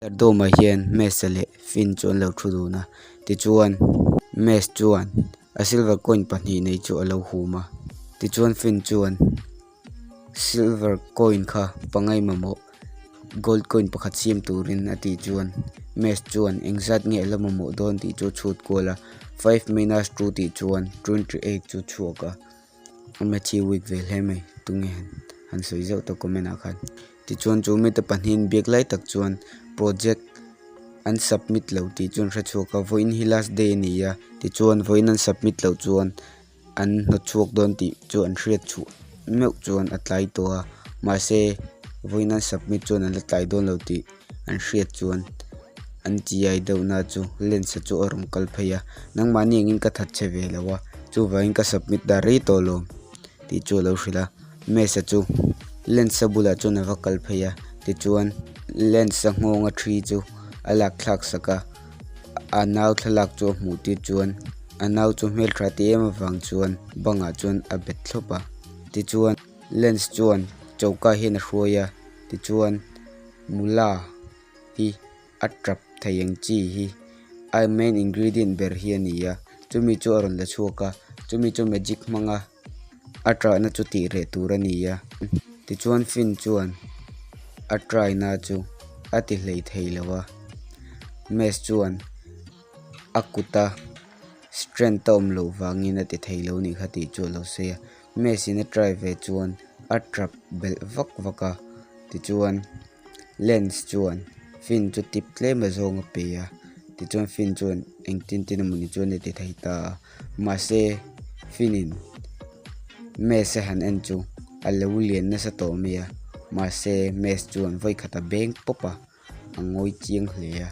Dome ah hian Mesa leh Finn chu an lo thu dun a tichuan Mace chuan a silver coin pahnih nei chu a lo hum a tichuan Finn chuan silver coin kha pangai mamawh gold coin pakhat siam turin a tih chuan Mace chuan engzat nge a la mamawh dawn tih chu a chhut kual a five minus two tih chuan 28 chu a chhuak a. A Matthew week ve hle mai tunge han sawi zeuh tawh comment ah khan tichuan chu mite pahnihin biak lai tak chuan project an submit lo tih chu an hre chhuak a vawiin hi last day a ni a tichuan vawiin an submit loh chuan an hnawt chhuak dawn tih chu an hriat chhuah meuh chuan a tlai tawh a mahse vawiin an submit chuan an la tlai dawn lo tih an hriat chuan an chiai deuh na chu lens a chu a rawn kal phei a nangmahni angin ka that chhe ve lo a chuvangin ka submit dar rei tawh lo tih chu a lo hrilh a Mesa chu lens a bulah chuan a va kal phei a tichuan lens a nghawng a thi chu a lak thlak sak a a nau thlalak chu a hmuh tir chuan a nau chu hmeltha ti em avang chuan bangah chuan a bet thlawp a tichuan lens chuan choka hian a hruai a tichuan. Mula hi a tap thei ang chi hi a main ingredient ber hi a ni a chumi chu a rawn la chhuak a chumi chu magic hmanga a tahna chu tih reh tur a ni a tichuan fin chuan a try na chu a ti hlei thei lo a maze chuan a kuta strength a awm loh vangin a ti thei lo a nih kha tih chu a lo sawi a. Maze in a try ve chuan a tap belh vak vak a tichuan lens chuan fin chu tip tlem a zawng a pe a tichuan fin chuan engtin tin emawni chuan a ti thei ta a mahse fin in maze a han en chu a lo lian nasa tawh mai a mahse maze chuan vawikhat a beng pawp a. a ngawi chiang hle a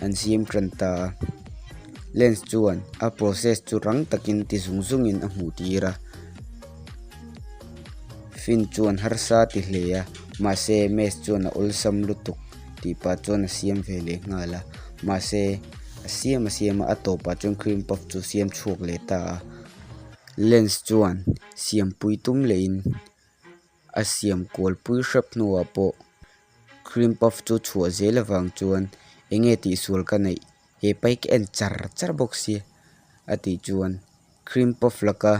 an siam tan ta a lens chuan a process chu rang takin ti zung zungin a hmuh tir a fin chuan harsa a ti hle a mahse maze chuan a awlsam lutuk tih pah chuan a siam ve leh nghal a mahse a siam a siam a a tawpah chuan cream puff chu siam chhuak leh ta a lens chuan siampui tum lehin. A siam kual pui hrep hnuah pawh cream puff chu chhuah zel avang chuan enge tihsual ka neih he pai ka en char char bawk sia a tih chuan cream puff laka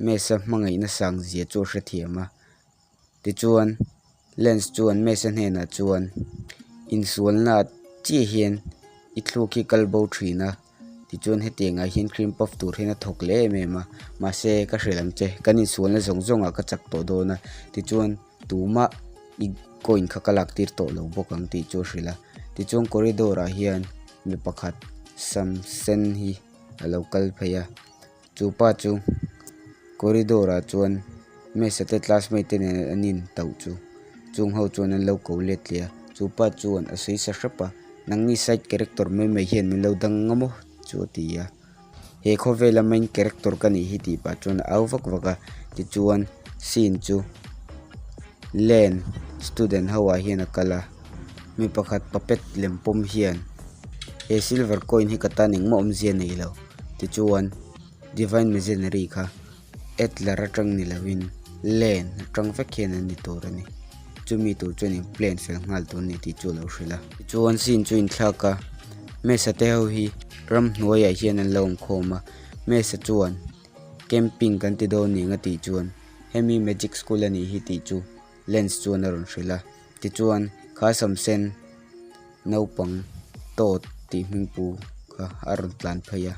mesa hmangaihna sang zia chu a hrethiam a tichuan lens chuan mesa hnenah chuan insualna chiah hian i thluk hi kal bo thin a. Tichuan hetiang ah hian cream puff tur hian a thawk leh em em a mahse ka hrilh ang che kan insualna zawng zawng ah ka chak tawh dawn a tichuan tumah i coin kha ka lak tir tawh lo bawk ang tih chu a hrilh a tichuan corridor ah hian mi pakhat sam sen hi a lo kal phei a chupa chu corridor ah chuan mesa te classmate te nen an in tauh chu chung ho chuan an lo ko let leh a chupa chuan a sawi sa hrep a nangni side character mai mai hian min lo dang ang maw chu a ti a he khawvela main character ka nih hi tih pah chuan a au vak vak a tichuan scene chu lane student ho ah hian a kal a mi pakhat puppet lem pawm hian he silver coin hi ka tan engmah awmzia a nei lo tichuan divine missionary kha Adler atang ni lovin lane atang vek hian an ni tur a ni. Chumi tur chuan in plan fel nghal tur a ni tih chu a lo hrilh a. Tichuan scene chu inthlak a, Mesa te ho hi ramhnuaiah hian an lo awm khawm a, Mesa chuan camping kan ti dawn ning a tih chuan hemi magic school a nih hi tih chu Lens chuan a rawn hrilh a. Tichuan kha samsen naupang tawt tih hming pu kha a rawn tlan phei a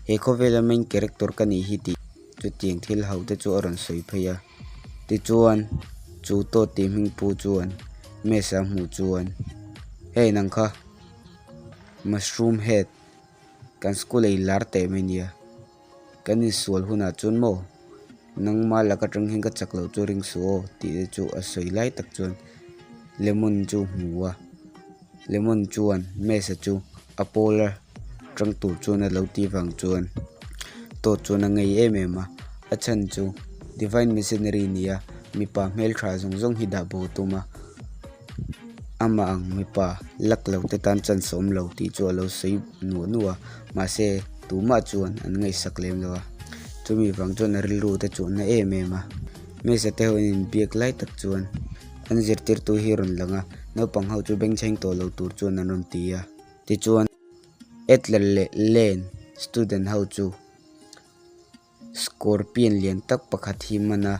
he khawvela main character ka nih hi tih chutiang thil ho te chu a rawn sawi phei a tichuan chu tawt tih hming pu chuan mesa hmuh chuan hei nang kha mushroom head kan school a inlar teh mai nia. Kan insual hunah chuan maw nangma lak atang hian ka chak loh chu ring suh aw tih te chu a sawi lai tak chuan lemon chu hmu a lemon chuan mesa chu a pawl a tang tur chuan a lo tih vang chuan tawt chuan a ngei em em a a chhan chu divine missionary nia mipa hmeltha zawng zawng hi dah bo a tum a. Amah ang mipa lak lo te tan chance a awm lo tih chu a lo sawi nuah nuah a, mahse tumah chuan an ngaihsak lem lo a, chumi vang chuan a rilru te chu a na em em a. Mesa te ho in inbiak lai tak chuan an zirtirtu hi a rawn lang a, Naupang ho chu bengchheng tawh lo tur chuan an rawn ti a. Tichuan, Adler leh Lane student ho chu Scorpion lian tak pakhat hi man a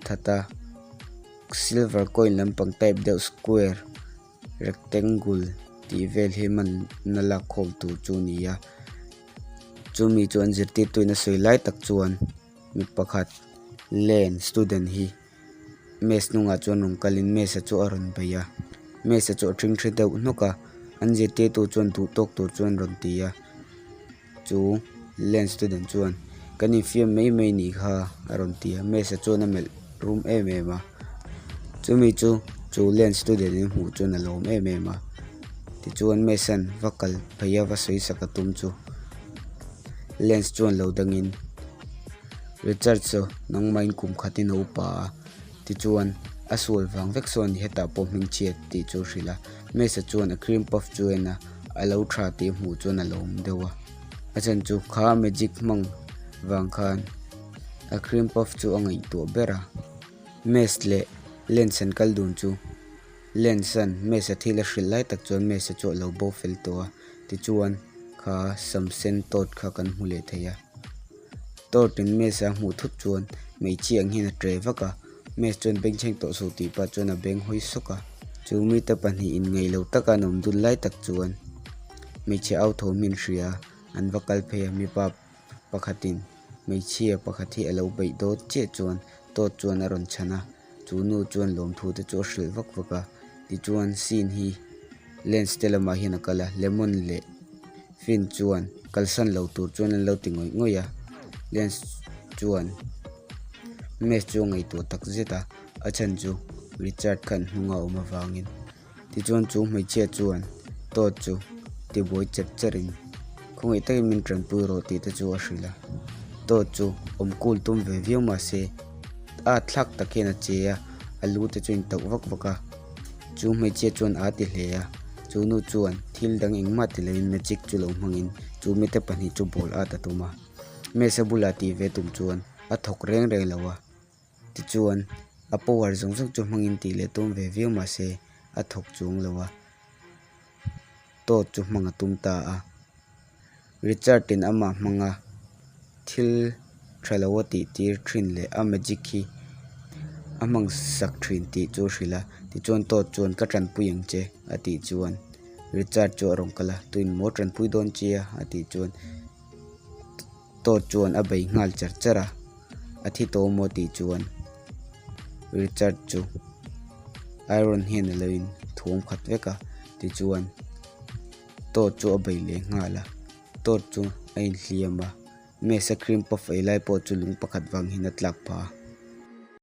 that a, silver coin lampang type deuh square rectangle tih vel hi man na lak khawm tur chu a ni a. Chumi chu an zirtirtu in a sawi lai tak chuan mi pakhat Lane student hi Maze hnungah chuan rawn kalin Maze-a chu a rawn bei a, Maze-a chu a ṭhingṭhi deuh hnawk a, an zirtirtu chuan duh tawk tur chuan rawn ti a, chu Lane student chuan kan infiam mai mai nih kha a rawn ti a, Maze-a chuan a melh rum em em a, chumi chu chu Lane student in hmuh chuan a lawm em em a, tichuan Maze-a'n va kal phei a va sawi sak a tum chu Lance chuan lo dangin. Richard chu nangmahin kum khatin a upa a, tichuan a sual vang vek sawn hetah pawh hmingchhiat tih chu a hrilh a. Mesa chuan a cream puff chu en a, a lo tha tih a hmuh chuan a lawm deuh a. A chhan chu kha magic hmang vang khan a cream puff chu a ngaihtuah ber a. Mes leh Lens an kal dun chu Lens-a'n Mesa thil a hrilh lai tak chuan Mesa chu a lo bo fel tawh a, tichuan kha sam sen tawt kha kan hmu leh thei a. Tawtin Mesa a hmuh thut chuan hmeichhia ang hian a tre vak a, Mesa chuan bengchheng tawh suh tih pah chuan a beng hawi sawk a. Chu mite pahnihin inngeih lo taka an awm dun lai tak chuan hmeichhe au thawm hi an hria a, an va kal phei a, mipa pakhatin hmeichhia pakhat hi a lo beih dawt chiah chuan Tawt chuan a rawn chhan a, chu nu chuan lawmthu te chu a hrilh vak vak a, tichuan scene hi lens te lamah hian a kal a, lemon leh Finn chuan kalsan lo tur chuan an lo ti ngawih ngawih a, lens chuan Max chu a ngaihtuah tak zet a, a chhan chu Richard khan hnung a awm avangin. Tichuan chu hmeichhia chuan Todd chu tibuai cherh cherhin khawngaih takin min tanpui rawh tih te chu a hrilh a. Todd chu awm kul tum ve viau mah se a thlak tak hian a che a, a lu te chu a intauh vak vak a. Chu hmeichhia chuan aa ti hle a, chu nu chuan thil dang engmah ti loin magic chu lo hmangin chu mite pahnih chu ball at a tum a. Mesa bulah tih ve tum chuan a thawk reng reng lo a. Tichuan, a power zawng zawng chu hmangin tih leh tum ve viau mah se a thawk chuang lo a, Todd chu hmang a tum ta a. Richard-in amah hmanga thil tha lo a tih tir thin leh a magic hi a hmang sak thin tih chu a hrilh a. Tichuan Todd chuan ka tanpui ang che a tih chuan Richard chu a rawn kal a, Tuin maw tanpui dawn che a? a tih chuan. Todd chuan a bei nghal char char a, a thi tawh maw tih chuan Richard chu iron hian a lo in thuam khat vek a, tichuan Todd chu a bei leh nghal a, Todd chu a inhliam a, Mesa cream puff ei lai pawh chu lung pakhat vang hian a tlak phah a.